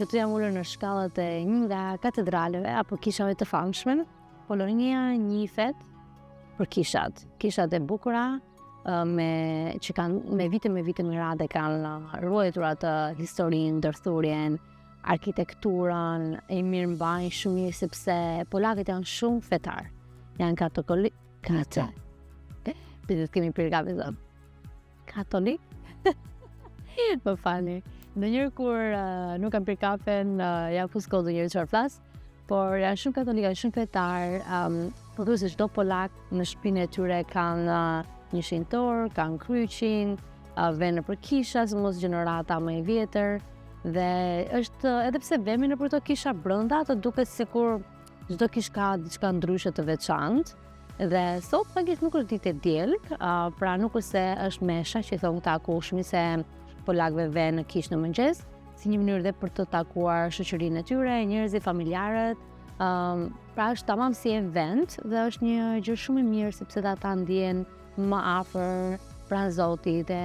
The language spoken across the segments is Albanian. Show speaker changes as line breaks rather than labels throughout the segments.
Këtu jam ulur në shkallët e një nga katedraleve apo kishave të famshme. Polonia njihet për kishat, kishat e bukura me që kanë me vite me vite me radhë kanë ruajtur atë historinë, ndërthurjen, arkitekturën, e mirëmbajnë shumë mirë sepse polakët janë shumë fetar. Janë katolik, kato. Për të kemi pirë kafe sot. Katolik? Më falni. Ndonjëherë kur uh, nuk kam pirë kafen, uh, ja fus kot ndonjëherë çfarë flas, por janë shumë katolikë, janë shumë fetar, um, pothuajse çdo polak në shtëpinë e tyre kanë uh, një shenjtor, kanë kryqin, uh, venë nëpër kisha, sidomos gjenerata më e vjetër, dhe është edhe pse vemi nëpër këto kisha brenda, të duket sikur çdo kishë ka diçka ndryshe të veçantë. Dhe sot faktikisht nuk është ditë e diel, uh, pra nuk është se është mesha që i thonë këta ku shumica e polakëve venë në kishë në mëngjes, si një mënyrë dhe për të takuar shoqërinë e tyre, njerëzit, familjarët. Um, pra është tamam si event dhe është një gjë shumë e mirë sepse dhe ata ndihen më afër pranë Zotit dhe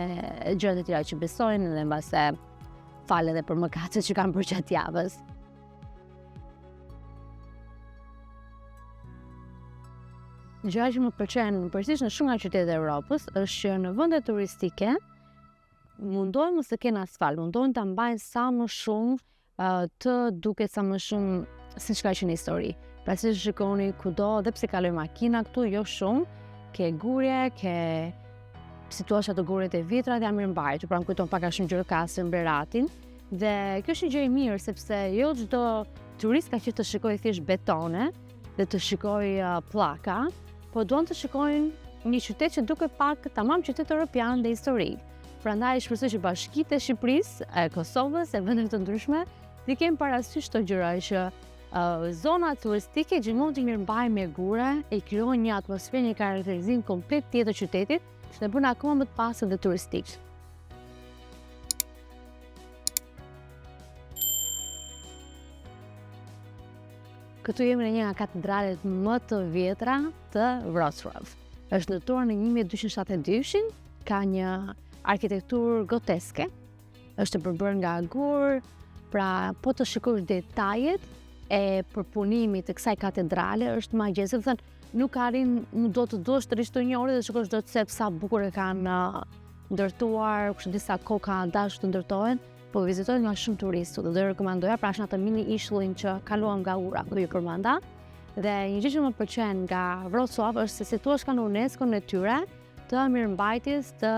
gjërat e tjera që besojnë dhe mbase falen edhe për mëkatet që kanë bërë gjatë javës. Gjëja që më pëlqen përgjithësisht në shumë nga qytetet e Evropës është që në vende turistike mundohen mos të kenë asfalt, mundohen ta mbajnë sa më shumë uh, të duket sa më shumë siç ka qenë histori. Pra siç shikoni kudo, dhe pse kalojnë makina këtu, jo shumë, ke gurë, ke si thua ato gurët e vjetra dhe janë mirëmbajtur, pra më kujton pak a shumë Gjirokastrën, Beratin. Dhe kjo është një gjë e mirë sepse jo çdo turist ka qejf të shikojë thjesht betone dhe të shikojë uh, pllaka, po duan të shikojnë një qytet që duket pak tamam qytet europian dhe historik. Prandaj shpresoj që bashkitë e Shqipërisë, e Kosovës, e vendeve të ndryshme, t'i kenë parasysh këto gjëra që uh, zonat turistike gjithmonë t'i mirëmbajnë me gure, i krijojnë një atmosferë, një karakterizim komplet tjetër qytetit, që e bën akoma më të pastër dhe turistik. Këtu jemi në një nga katedralet më të vjetra të Wrocław. Është ndërtuar në 1272-shin, ka një arkitekturë goteske. Është e përbërë nga gur, pra po të shikosh detajet e përpunimit të kësaj katedrale është magjepsëse, do thënë nuk arrin, nuk do të duhesh të rrish një orë dhe të shikosh çdo cep sa bukur e kanë uh, ndërtuar, kush e di sa kohë ka dashur të ndërtohen, po vizitohet nga shumë turistë, do të rekomandoja, pra është në atë mini ishullin që kaluam nga ura, ku ju përmenda. Dhe një gjë që më pëlqen nga Wrocław është se si thua kanë UNESCO-n e tyre të mirëmbajtjes të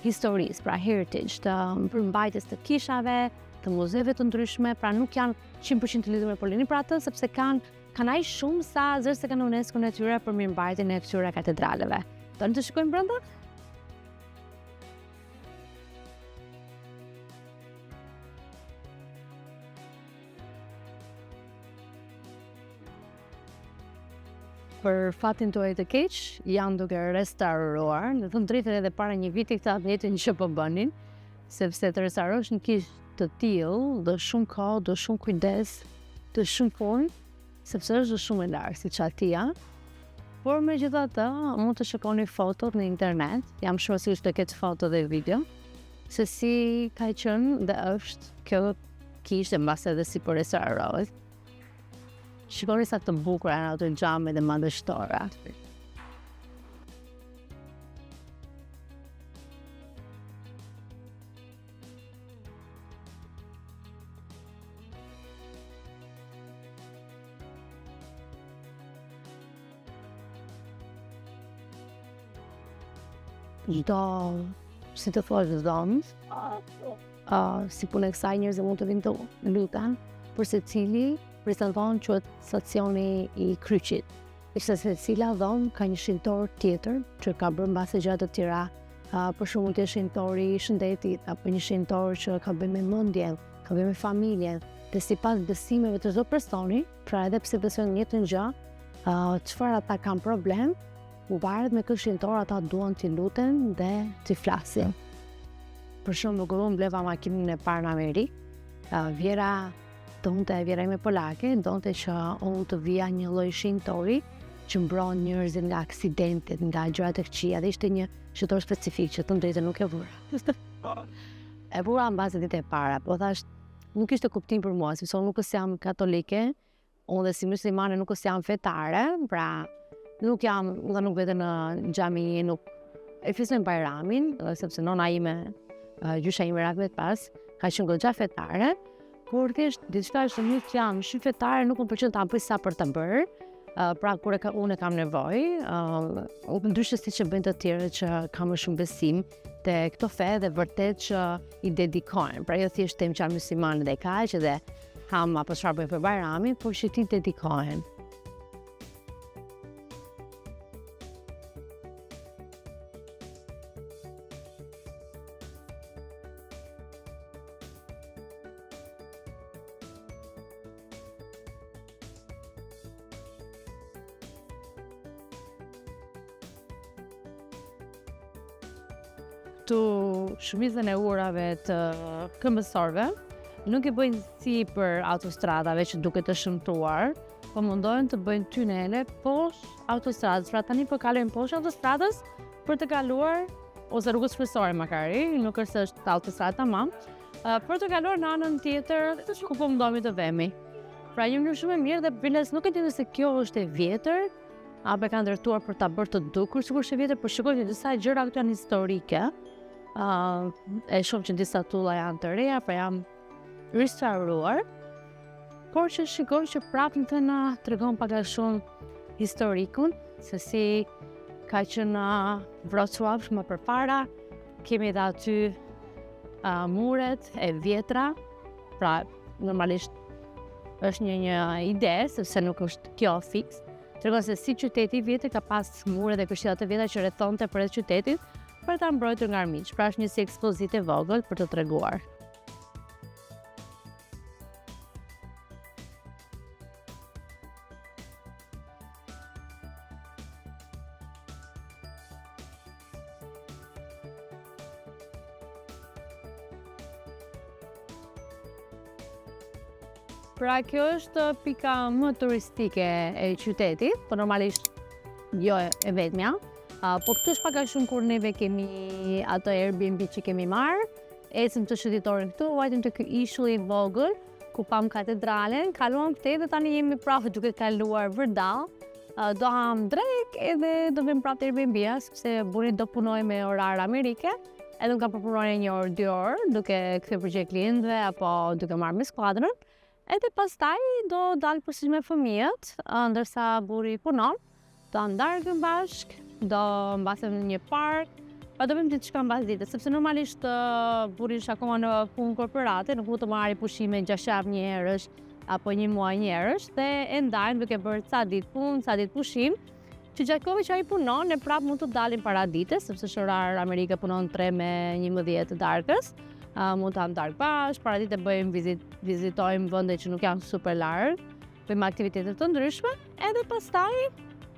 historisë, pra heritage, të mirëmbajtjes të kishave, të muzeve të ndryshme, pra nuk janë 100% të lidhur me Poloninë për atë, sepse kanë kanë aq shumë sa zërë se kanë UNESCO-n e tyre për mirëmbajtjen e këtyre katedraleve. Doni të shikojmë brenda? Për fatin tuaj të keq, janë duke restauruar, me thënë të drejtën edhe para një viti këta të njëjtën që po bënin, sepse të restaurosh një kishë të tillë, do shumë kohë, do shumë kujdes, do shumë punë, sepse është shumë e lartë si çatia. Por megjithatë, mund të shikoni fotot në internet, jam shumë e sigurt të ketë foto dhe video, se si ka qenë dhe është kjo kishë dhe mbase edhe si po restaurohet. Shikoni sa të bukura janë ato xhame dhe madhështore. Çdo, si të thuash dhomë, uh, si punë e kësaj njerëzit mund të vinë të luten, për secili prezanton quhet stacioni i kryqit. Ishte secila dhomë ka një shenjtor tjetër që ka bërë mbase gjëra të tjera, uh, për shembull mund të jetë shenjtori i shëndetit apo një shenjtor që ka bëjë me mendjen, ka bëjë me familjen, dhe sipas besimeve të çdo personi, pra edhe pse besojnë njëjtën gjë, uh, çfarë ata kanë problem, varet me kë shenjtor ata duan t'i luten dhe t'i flasin. Për shembull, kur unë bleva makinën e parë në Amerikë, uh, vjehrra Donte, vjehrra ime polake, donte që unë të vija një lloj shenjtori që mbron njerëzit nga aksidentet, nga gjërat e këqija dhe ishte një shenjtor specifik që të drejtën nuk e vura. e vura mbase ditët e para, po thash Nuk kishte kuptim për mua, sepse unë nuk është se jam katolike, unë dhe si muslimane nuk është se jam fetare, pra nuk jam, dhe nuk vete në xhami, nuk e festojmë Bajramin, sepse nona ime, gjyshja ime rahmet pastë, ka qenë goxha fetare, por thjesht diçka është nuk jam shumë fetare, nuk më pëlqen ta bëj sa për të bërë, pra kur e ka, unë e kam nevojë, uh, ndryshe siç e bëjnë të tjerë që kanë më shumë besim te këto fe dhe vërtet që i dedikohen. Pra jo thjesht them që jam musliman dhe kaq dhe ham apo çfarë bëjnë për Bajramin, por që t'i dedikohen. Këtu shumicën e urave të këmbësorëve nuk i bëjnë sipër autostradave që duket të shëmtuar, po mundohen të bëjnë tunele poshtë autostradës. Pra tani po kalojmë poshtë autostradës për të kaluar ose rrugës kryesore makari, nuk është se është autostradë tamam, për të kaluar në anën tjetër ku po mundohemi të vemi. Pra një mënyrë shumë e mirë dhe biles nuk e di nëse kjo është e vjetër, apo e kanë ndërtuar për ta bërë të dukur sikur është e vjetër, por shikoj që disa gjëra këtu janë historike. Uh, e shoh që disa tulla janë të reja, pra janë restauruar. Por që shikoj që prapë në të na tregon pak a shumë historikun, se si ka qenë Wrocław më përpara, kemi dhe aty uh, muret e vjetra, pra normalisht është një një ide, sepse nuk është kjo fiks, tregon se si qyteti i vjetër ka pas mure dhe kështjella të vjetra që rrethonte përreth qytetit për ta mbrojtur nga armiqtë. Pra është një si ekspozitë e vogël për të treguar. Pra kjo është pika më turistike e qytetit, po normalisht jo e vetmja. Po këtu është pak a shumë kur neve kemi ato Airbnb që kemi marrë, ecëm të shëtitoren këtu, vajtëm te ky ishulli i vogël, ku pam katedralen, kaluam këtej dhe tani jemi prapë duke kaluar vërdallë, Do ham drekë edhe do vim prapë te Airbnb-a, sepse burri do punojë me orar Amerike, edhe unë kam për punoj një orë, dy orë, duke kthyer përgjigje klientëve apo duke marrë me skuadrën, edhe pastaj do dal përsëri me fëmijët, ndërsa burri punon, do hamë darkën bashkë, do mbase në një park, pa do bëjmë diçka mbas ditës, sepse normalisht burri është akoma në punë korporate, nuk mund të marrë pushime 6 javë një herësh, apo një muaj njëherësh dhe e ndajmë duke bërë ca ditë punë, ca ditë pushim, që gjatë kohëve që ai punon, ne prapë mund të dalim para ditës, sepse është orar Amerika punon 3 me 11 të darkës, uh, mund të hamë darkë bashkë, para dite bëjmë vizit, vizitojmë vende që nuk janë super larg, bëjmë aktivitete të ndryshme, edhe pastaj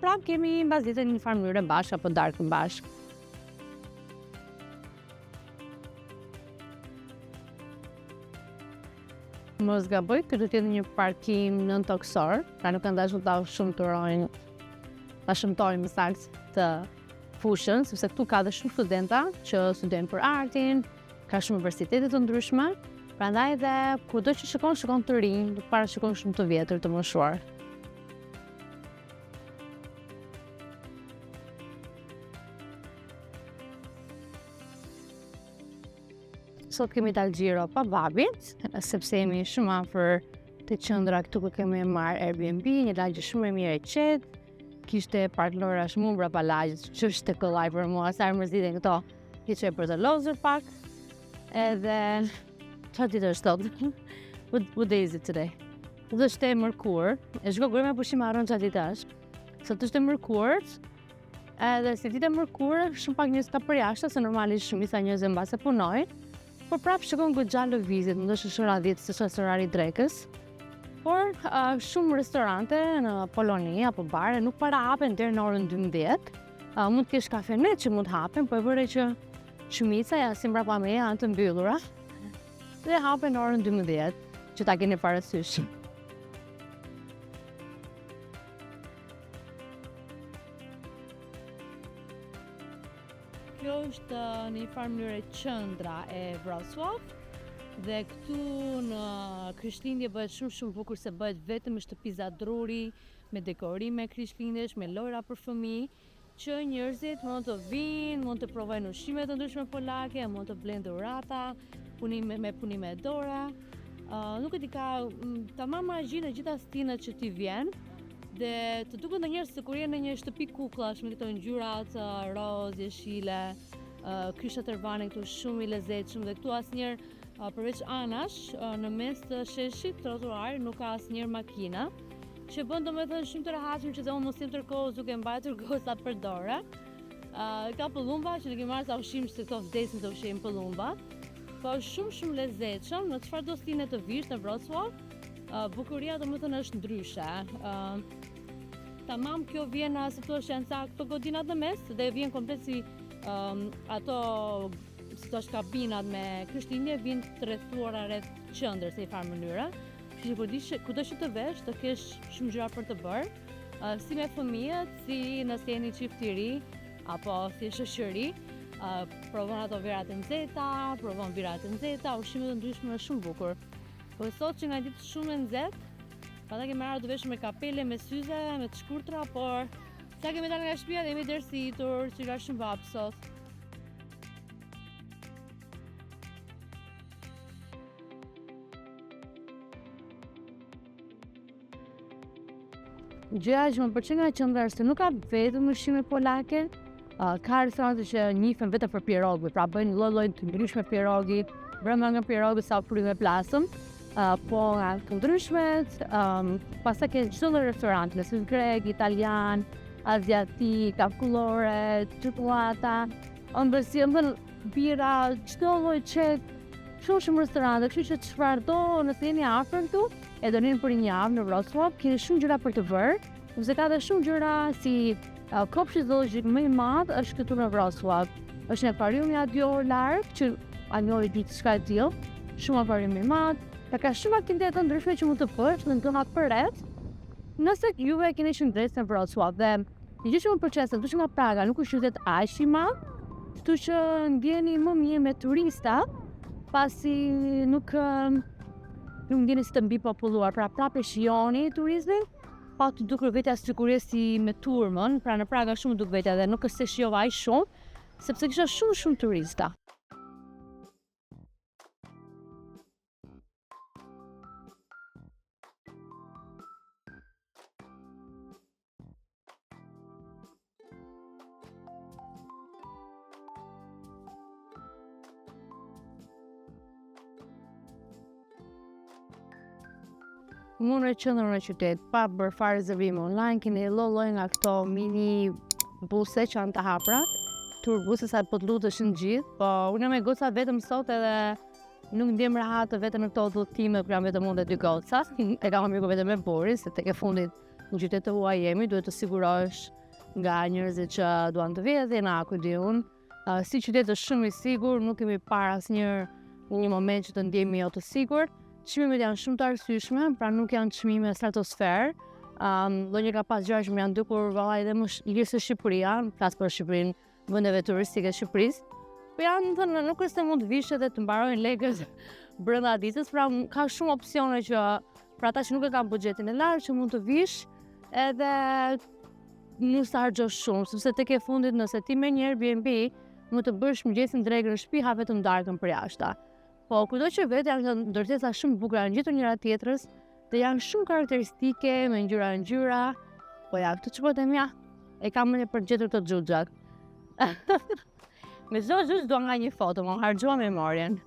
prapë kemi mbas ditën një farë mënyre bashkë apo darkën bashkë. Mos gaboj, ky do të jetë një parkim nëntokësor, pra nuk kanë dashur ta shëmturojnë, ta shëmtojnë më saktë të fushën, sepse këtu ka dhe shumë studenta që studiojnë për artin, ka shumë universitete të ndryshme, prandaj dhe kudo që shikon, shikon të rinj, nuk para shikon shumë të vjetër të moshuar. Sot kemi dalë xhiro pa babin, sepse jemi shumë afër te qendra këtu ku kemi marrë Airbnb, një lagje shumë e mirë e qetë, kishte park lojrash mu mbrapa lagjes, që është kollaj për mua, sa herë mërziten këto, hiqe për të lozur pak, edhe, ça ditë është sot? What, what day is it today? Sot është e mërkurë, e shko gërë me pushim harron ça ditë është. Sot është e mërkurë, Edhe si ditë e mërkurë, shumë pak njerëz ka përjashta, se normalisht shumica e njerëzve mbase punojnë, por prapë shikon goxha lëvizje, ndoshta është ora 10, se është orari i drekës. Por uh, shumë restorante në Poloni apo bare nuk para hapen deri në orën 12. Uh, mund të kesh kafenet që mund të hapen, po e vë re që shumica janë si mbrapa meje janë të mbyllura dhe hapen në orën 12, që ta keni parasysh. Kjo është uh, në një farë mënyre qendra e Wrocław. Dhe këtu në Krishtlindje bëhet shumë shumë bukur se bëhet vetëm me shtëpiza druri, me dekorime Krishtlindjesh, me lojra për fëmijë, që njerëzit mund të vinë, mund të provojnë ushqime të ndryshme polake, mund të blejnë dhurata, punime me punime dore. Uh, nuk e di ka mm, tamam magji në gjitha stinët që ti vjen dhe të duket ndonjëherë sikur je në një shtëpi kukullash me këto ngjyrat uh, rozë, jeshile, uh, ky shatërvani këtu shumë i lezetshëm dhe këtu asnjëherë uh, përveç anash uh, në mes të sheshit trotuarit nuk ka asnjëherë makina që bën domethënë shumë të rehatshëm që dhe unë mos jem tërë kohës duke mbajtur gocat për dore. Uh, ka pëllumba që ne kemi marrë sa ushqim se këto vdesin të ushqejnë pëllumba. Po është shumë shumë lezetshëm në çfarëdo stine të vish në Wrocław. Uh, bukuria domethënë është ndryshe. Uh, tamam kjo vjen si thua janë ca këto godinat në mes dhe vjen komplet si um, ato si thua kabinat me Krishtlindje vijnë të rrethuara rreth qendrës në një farë mënyre. Kështu që kur dish, kudo që të vesh, të kesh shumë gjëra për të bërë, uh, si me fëmijët, si nëse jeni çift i ri apo si shoqëri, uh, provon ato verat e nxehta, provon birrat e nxehta, ushqime të ndryshme është shumë bukur. Po sot që nga ditë shumë e nxehtë, Pastaj kemi ardhur të veshur me kapele, me syze, me të shkurtra, por sa kemi dalë nga shtëpia dhe jemi djersitur, që ka shumë vapë sot. Gjëja që më pëlqen nga qendra është se nuk ka vetëm ushqime polake, uh, ka restorante që njihen vetëm për pierogi, pra bëjnë lloj-lloj të ndryshme pierogi, brenda nga pierogi sa frymë plasëm, uh, po nga të ndryshmet, um, pastaj ke çdo lloj restoranti, nëse është grek, italian, aziatik, akullore, çokollata, ëmbëlsi, ëmbël birra, çdo lloj çek, shumë shumë restorante, kështu që çfarëdo, nëse jeni afër këtu, e do rrini për një javë në Wrocław, keni shumë gjëra për të bërë, sepse ka dhe shumë gjëra si uh, kopshti zoologjik më i madh është këtu në Wrocław. Është një akvarium ja dy orë larg, që a një orë diçka e tillë, shumë akvarium i madh. Ka ka shumë aktivitete të ndryshme që mund të bësh në zonat përreth. Nëse juve keni qëndresë në Wrocław dhe një gjë që më pëlqen se ndryshe nga Praga nuk është qytet aq i madh, kështu që ndjeni më mirë me turista, pasi nuk nuk ndjeni si të mbipopulluar, pra prapë e shijoni turizmin, pa të dukur vetja sikur je si me turmën, pra në Praga shumë duk vetja dhe nuk është se shijova aq shumë, sepse kisha shumë shumë turista. Mu në qendër në qytet, pa bërë fare rezervim online, keni lloj-lloj nga këto mini buse që janë të hapura, tur buse sa po të luteshin gjithë, po unë jam me goca vetëm sot edhe nuk ndjem rehat vetëm në këto udhëtime, kur jam vetëm unë dhe dy goca, e kam mirë vetëm me burrin, se tek e fundit Në qytet të huaj jemi, duhet të sigurohesh nga njerëzit që duan të vjedhin, a ku di unë. Uh, si qytet është shumë i sigur, nuk kemi parë asnjë në një moment që të ndjehemi jo të sigurt. Çmimet janë shumë të arsyeshme, pra nuk janë çmime stratosfer. Um, ndonjë ka pas gjëra që më janë dukur vallai edhe më lirë se Shqipëria, flas për Shqipërinë, vendeve turistike të Shqipërisë. Po janë, thënë, nuk është se mund të vish edhe të mbarojnë lekët brenda ditës, pra ka shumë opsione që për ata që nuk e kanë buxhetin e lartë që mund të vish edhe nuk të harxhosh shumë, sepse tek e fundit nëse ti merr një Airbnb, mund të bësh mëngjesin drekën në shtëpi, ha vetëm darkën përjashta. Po, kudo që vetë janë ndërtesa shumë të bukura, ngjitur njëra tjetrës, dhe janë shumë karakteristike, me ngjyra ngjyra. Po ja, këtu ç'po them ja, e kam më për gjetur të xhuxhat. me çdo xhuxh dua nga një foto, më harxhua memorien.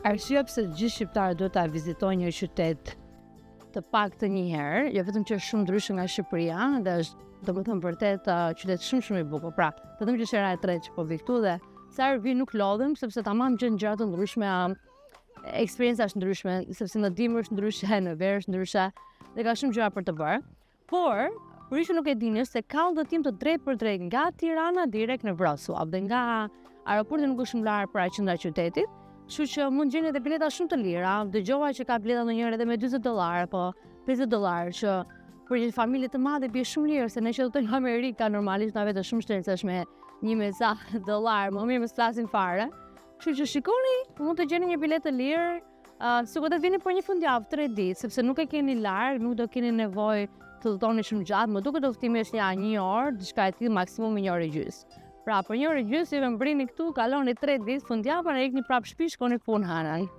Arsyeja pse të gjithë shqiptarët duhet ta vizitojnë një qytet të paktën një herë, jo vetëm që është shumë ndryshe nga Shqipëria dhe është domethënë vërtet uh, qytet shumë shumë i bukur. Pra, të them që është hera e tretë që po vi këtu dhe sa herë vi nuk lodhem sepse tamam gjen gjëra të ndryshme, uh, eksperienca është ndryshme, sepse në dimër është ndryshe, në verë është ndryshe dhe ka shumë gjëra për të bërë. Por, për ju që nuk e dini është se ka udhëtim të drejtpërdrejtë nga Tirana direkt në Wrocław dhe nga aeroporti nuk është shumë larg pra qendra e qytetit. Kështu që mund gjeni edhe bileta shumë të lira. Dëgjova që ka bileta ndonjëherë edhe me 40 dollar apo 50 dollar që për një familje të madhe bie shumë lirë se ne që jetojmë në Amerikë normalisht na vete shumë shtrenjtë është me një me ca dollar, më mirë mos flasim fare. Kështu që shikoni, mund të gjeni një biletë të lirë, uh, sikur të vini për një fundjavë, 3 ditë, sepse nuk e keni larg, nuk do keni nevojë të udhëtoni shumë gjatë, më duket udhëtimi është një një orë, diçka e tillë maksimum një orë e gjysmë. Pra, për një orë e gjysmë ju mbrini këtu, kaloni 3 ditë fundjavën e ikni prapë shtëpi, shkoni punë hanën.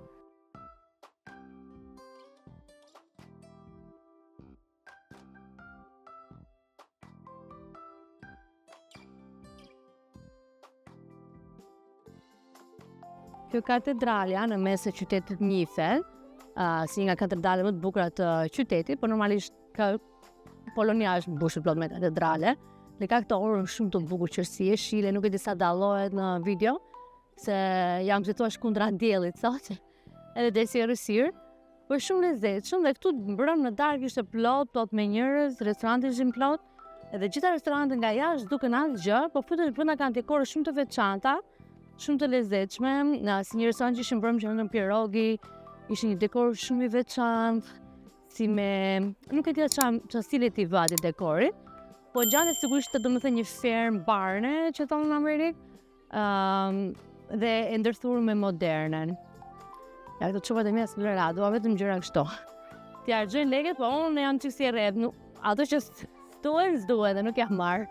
Kjo katedralja në mes të qytetit njihet, uh, si një nga katedralet më të bukura të qytetit, por normalisht ka Polonia është mbushur plot me katedrale, dhe ka këtë orën shumë të bukur që si jeshile, nuk e di sa dallohet në video, se jam si thua kundra diellit sot, edhe dhe si errësirë, po shumë lezetshëm dhe këtu mbrëm në darkë ishte plot, plot me njerëz, restorantet ishin plot, edhe gjitha restorantet nga jashtë duken asgjë, po futesh brenda kanë dekore shumë të veçanta, shumë të lezetshme, në si një restorant që ishim mbrëm që hëngrëm pierogi, ishte një dekor shumë i veçantë, si me, nuk e di ça ça stili t'i vë atij dekorit, po ngjante sikur ishte domethënë një fermë barne që thonë në Amerikë, um, dhe e ndërthurur me modernen. Ja, këto çopat e mia s'më lëra, dua vetëm gjëra kështu. T'i harxhojnë lekët, po unë jam çik si e rreptë, nuk, ato që s'duhen, s'duhen dhe nuk jam marr.